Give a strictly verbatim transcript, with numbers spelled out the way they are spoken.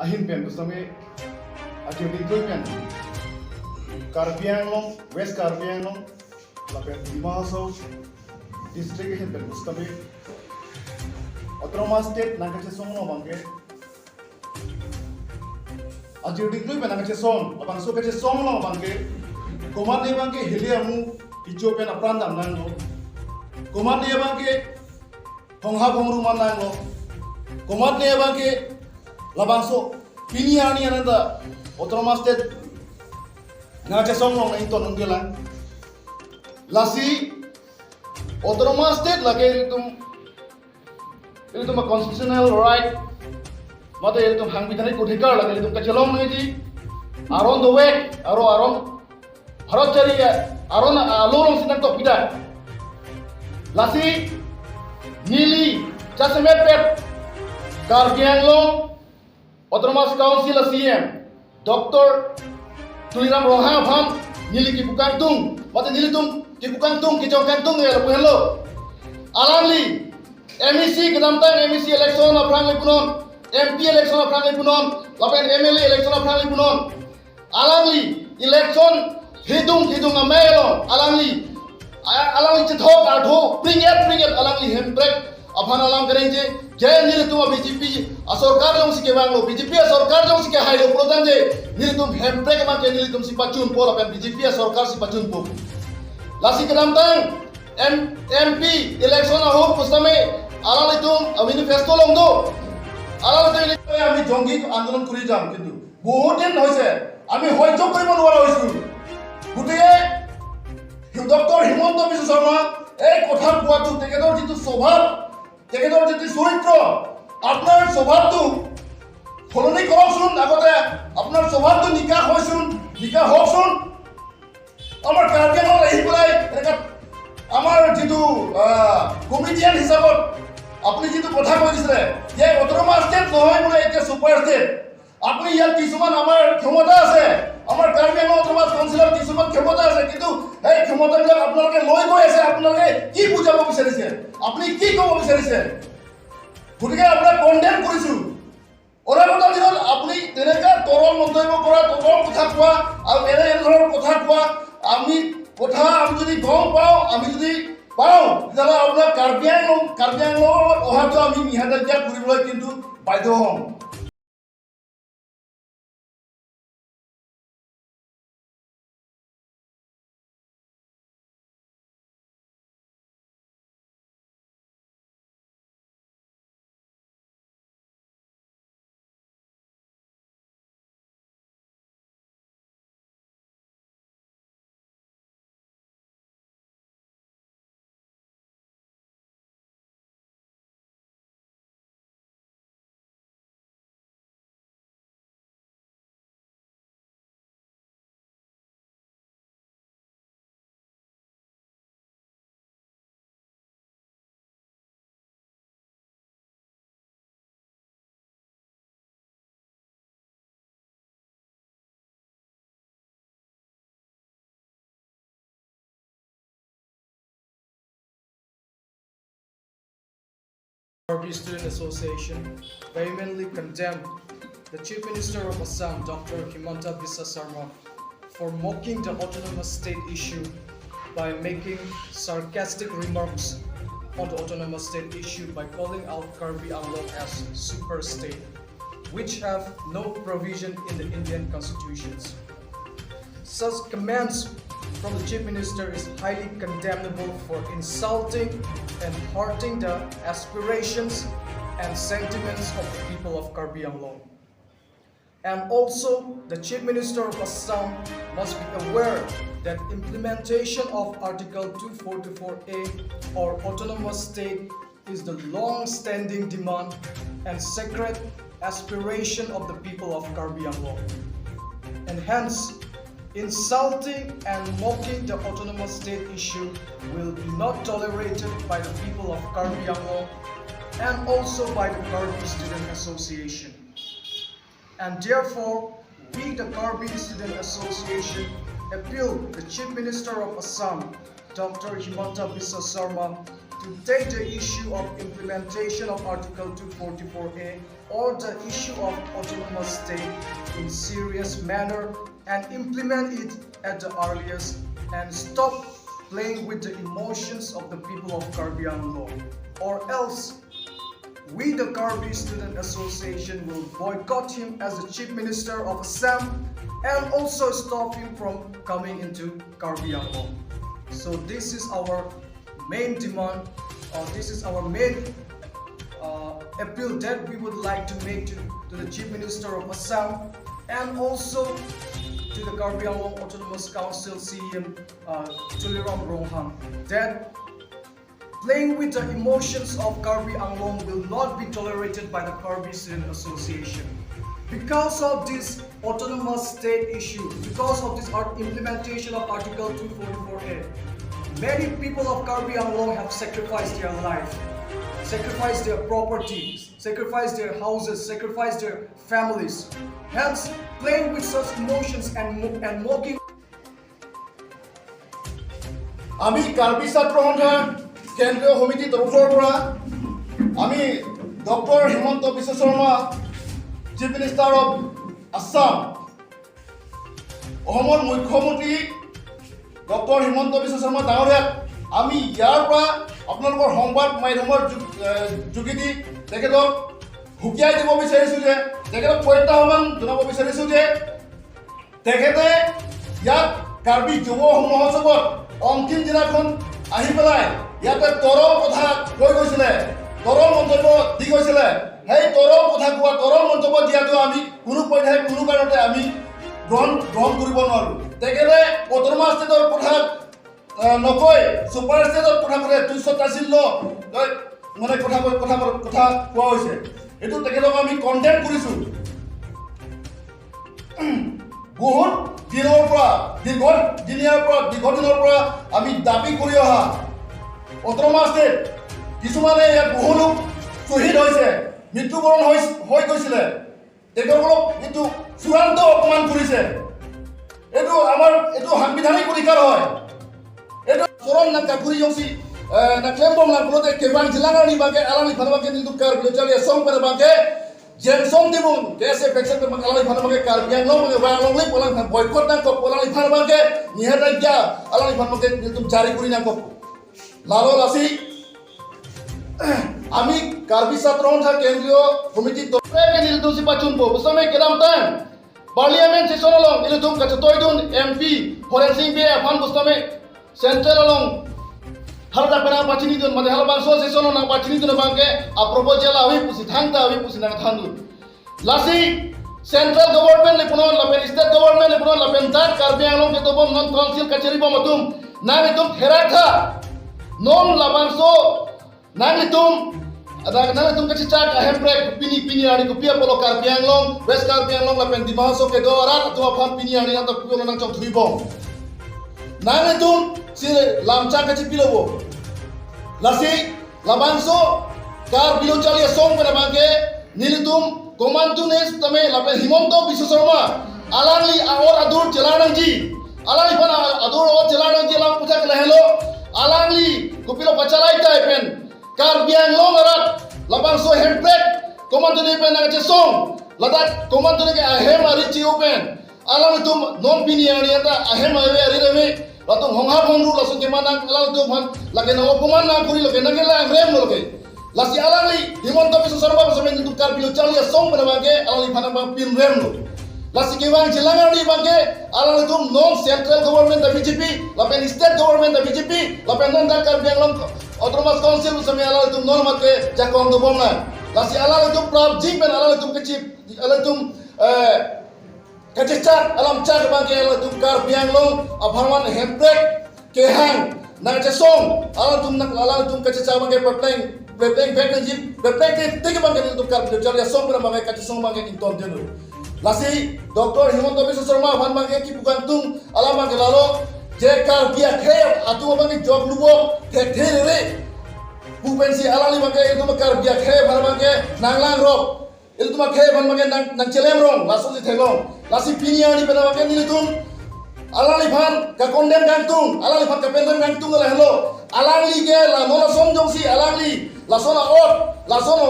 ahin pen pusitame, ajo dingkloi pen Karbi Anglong, West Karbi Anglong lapen Dima Hasao district ahin pen pusitame, Autonomous State nangkachesong along abangke, ajo dingkloi pen nangkachesong, labangso kachesong along abangke, komatne abangke hili amu icho pen apran damnanglo, komatne abangke hongha hongru mannanglo, komatne abangke labangso pini arni ananta Autonomous State nangkachesong along nangton ungkelang. Lasi Autonomous State lake ilitum, ilitum a constitutional right, mate ilitum sangbidhanik odhikar lake ilitum kachelong nangji. Aron dovek, aro aron Bharat chari aron alo alongsi nangtokpida. Lasi neli jasemet pet Karbi Anglong Autonomous Council a C E M Doctor Tuliram Ronghang aphan neli kepu kangtung, mate nelitum kepu kangtung, kejong kangtung ya lapu henlo. Alangli M A C kedamtang M A C election aphrang le punon, M P election aphrang le punon, lapen M L A election aphrang le punon. Alangli election hidung hidung amei along alangli, a- alangli chethok artho pringet pringet alangli Hemprek aphan alam kerengje. Je nelitum a B J P asorkar jongsi kevanglo, B J P asorkar jongsi kehailo pulotangte nelitum Hemprek abangke nelitumsi pachunpo lapen B J P asorkarsi pachunpo. Lasi kedamtang M- M P election ahok pusitame alanglitum a manifesto along do. Alanglitum election আমি জংগী আন্দোলন কৰি যাম, কিন্তু বহুত দিন হৈছে আমি সহ্য কৰিব নোৱাৰা হৈছো। গতিকে ডক্টৰ হিমন্ত বিশ্ব শৰ্মা এই কথা কোৱাটো, তেখেতৰ যিটো স্বভাৱ, তেখেতৰ যিটো চৰিত্ৰ, আপোনাৰ স্বভাৱটো সলনি কৰকচোন। আগতে আপোনাৰ স্বভাৱটো নিকা হয়চোন, নিকা হওকচোন। আমাৰ কাৰ্বি আংলঙত আহি পেলাই এনেকা আমাৰ যিটো কমিটিয়ান হিচাপত আপুনি যিটো কথা কৈ দিছিলে যে অট'নমাছ ষ্টেট নহয় বোলে, এতিয়া ছুপাৰ ষ্টেট। আপুনি ইয়াত কিছুমান আমাৰ ক্ষমতা আছে, আমাৰ কাৰ্বি আংলং অট'নমাছ কাউন্সিলৰ কিছুমান ক্ষমতা আছে, কিন্তু সেই ক্ষমতাবিলাক আপোনালোকে লৈ গৈ আছে। আপোনালোকে কি বুজাব বিচাৰিছে? আপুনি কি ক'ব বিচাৰিছে? গতিকে আপোনাক কণ্ডেম কৰিছো। অনাগত দিনত আপুনি তেনেকা তৰল মন্তব্য কৰা, তৰল কথা কোৱা আৰু এনে এনেধৰণৰ কথা কোৱা, আমি কথা আমি যদি গম পাওঁ, আমি যদি পাওঁ, তেতিয়াহ'লে আপোনাক কাৰ্বি আংলং, কাৰ্বি আংলঙত অহাটো আমি নিষেধাজ্ঞা কৰিবলৈ কিন্তু বাধ্য হ'ম। Karbi Student Association vehemently condemned the Chief Minister of Assam, Doctor Himanta Biswa Sarma, for mocking the autonomous state issue by making sarcastic remarks on the autonomous state issue by calling out Karbi Anglong as super state, which have no provision in the Indian constitutions. Such comments from the Chief Minister is highly condemnable for insulting and hurting the aspirations and sentiments of the people of Karbi Anglong. And also, the Chief Minister of Assam must be aware that implementation of Article two four two four A or autonomous state is the long-standing demand and sacred aspiration of the people of Karbi Anglong. And hence, insulting and mocking the autonomous state issue will be not tolerated by the people of Karbi Anglong and also by the Karbi Student Association. And therefore, we, the Karbi Student Association, appeal the Chief Minister of Assam, Doctor Himanta Biswa Sarma, to take the issue of implementation of Article two forty-four A or the issue of autonomous state in serious manner and implement it at the earliest and stop playing with the emotions of the people of Karbi Anglong, or else we, the Karbi Student Association, will boycott him as the Chief Minister of Assam and also stop him from coming into Karbi Anglong. So this is our main demand, uh, this is our main uh, appeal that we would like to make to, to the Chief Minister of Assam and also to the Karbi Anglong Autonomous Council C E M, uh, Tuliram Ronghang, that playing with the emotions of Karbi Anglong will not be tolerated by the Karbi Student Association. Because of this autonomous state issue, because of this art- implementation of Article two forty-four A, many people of Karbi Anglong have sacrificed their life, sacrificed their properties, sacrificed their houses, sacrificed their families. Hence, playing with such emotions and, mo- and mocking আমি কাৰ্বি ছাত্ৰ সন্থাৰ কেন্দ্ৰীয় সমিতিৰ তৰফৰ পৰা আমি ডক্টৰ হিমন্ত বিশ্ব Sarma, Chief Minister of Assam, অসমৰ মুখ্যমন্ত্ৰী ডক্টৰ হিমন্ত বিশ্ব শৰ্মা ডাঙৰীয়াক আমি ইয়াৰ পৰা আপোনালোকৰ সংবাদ মাধ্যমৰ যোগ- এ, যোগেদি তেখেতক সকীয়াই দিব বিচাৰিছোঁ যে, তেখেতক প্ৰত্যাহ্বান জনাব বিচাৰিছোঁ যে তেখেতে ইয়াত কাৰ্বি যুৱ মহোৎসৱত অন্তিম দিনাখন আহি পেলাই ইয়াতে তৰল কথা কৈ গৈছিলে, তৰল মন্তব্য দি গৈছিলে। সেই তৰল কথা কোৱা, তৰল মন্তব্য দিয়াটো আমি কোনো পধ্যে কোনো কাৰণতে আমি গ্ৰহণ গ্ৰহণ কৰিব নোৱাৰোঁ। তেখেতে অট'নমাছ ষ্টেটৰ কথা আহ, নকৈ ছুপাৰ ষ্টেটৰ কথা ক'লে, তুচ্ছ তাচ্ছিল্য লৈ মানে কথা কৈ- কথা কৈ- কথা কোৱা হৈছে। এইটো তেখেতক আমি কণ্ডেম কৰিছোঁ। বহুত দিনৰ পৰা, দীৰ্ঘ দিনীয়াৰ পৰা, দীৰ্ঘদিনৰ পৰা আমি দাবী কৰি অহা অট'নমাছ ষ্টেট, কিছুমানে ইয়াত বহু লোক শ্বহীদ হৈছে, মৃত্যুবৰণ হৈ হৈ গৈছিলে। তেখেতসকলক এইটো চূড়ান্ত অপমান কৰিছে। এইটো আমাৰ এইটো সাংবিধানিক অধিকাৰ হয়। এইটো চৰণ nangkakuri jongsi, eh, nangklembom nangpulote kevang jilang arni abangke alangliphan abangke nelitum Karbi Lo Charli Asong pen abangke Jenson Timung, K S A faction pen abangke alangliphan abangke Karbi Anglong abangke vang longle pu alangliphan boycott nangkok pu alangliphan abangke nihet aja alangliphan abangke nelitum jari kuri nangkok. Lalo lasi, আমি কাৰ্বি ছাত্ৰ সন্থাৰ কেন্দ্ৰীয় সমিতিৰ তৰফে nelitum si pachunpo, bositame kedamtang Parliament session along ilitum kachetoidun M P Horen Sing Bey aphan bositame Central along harda penang pachinidun, mate halabangso session along nangpachinidun abangke a proposal ave pusi, thangta ave pusi nangthandun. Lasi Central Government le punon, lapen State Government le punon, lapen dak Karbi Anglong ketobom non council kachiribom atum, nanglitum therak tha. Non labangso nanglitum, ada nanglitum kachechak ahemprek pini pini arni kopi apotlo Karbi Anglong, West Karbi Anglong lapen Dima Hasao kedo arat atum aphan pini arni anta pupilo nangchongthuibom. Nanglitum si lamchak kachipilobo. Lasi labangso Karbi Lo Charli Asong pen abangke nelitum komantu ne sitame lapen Himanta Biswa Sarma alangli a-or adur chelang nangji, alangliphan a- adur or chelang nangji alam puthak lahelo. Alangli kopilo pachalai tai pen Karbi Anglong arat labangso hemprek komantu ne pen nangchesong, ladak komantu ne ke ahem ari chi-o pen alanglitum non pini arni anta ahem ave ari ave, latum honghap hongru lason kemanang alanglitum aphan lake nang-opoman nangkuri, lake nangkelangremlo lake. Lasi alangli Himanta Biswa Sarma bositame nelitum Karbi Lo Charli Asong pen abangke alangliphan abang pinremlo. Lasi kevang jilang arni abangke alanglitum non Central Government ta B J P, lapen State Government ta B J P, lapen non dak Karbi Anglong Autonomous Council bositame alanglitum non mat kejakong dobom nang. Lasi alanglitum prapjin pen alanglitum kechip, alanglitum, eh, kachechak alamchak abangke alanglitum Karbi Anglong apharman hemprek kehang nangchesong, alanglitum nang alanglitum kachechak abangke pepleng pepleng bek nangji, pepleng ke tik abangke nelitum Karbi Lo Charli Asong pen abangke kachesong abangke ingtondunlo. Lasi Doctor Himanta Biswa Sarma aphan abangke kipu kangtung alam abangke lalo, je Karbi akhei atum abangke jok lubok thekthe rere pu pensi alangli abangke itum Karbi akhei aphan abangke nanglangrok. Ilitum akhei aphan abangke nang nangchelemrong, laso si theklong. Lasi pini arni pen abangke nelitum alangliphan kacondemn kangtung, alangliphan kapendam kangtung lahelo. Alangli ke la non ason jongsi alangli lason a-ot, lason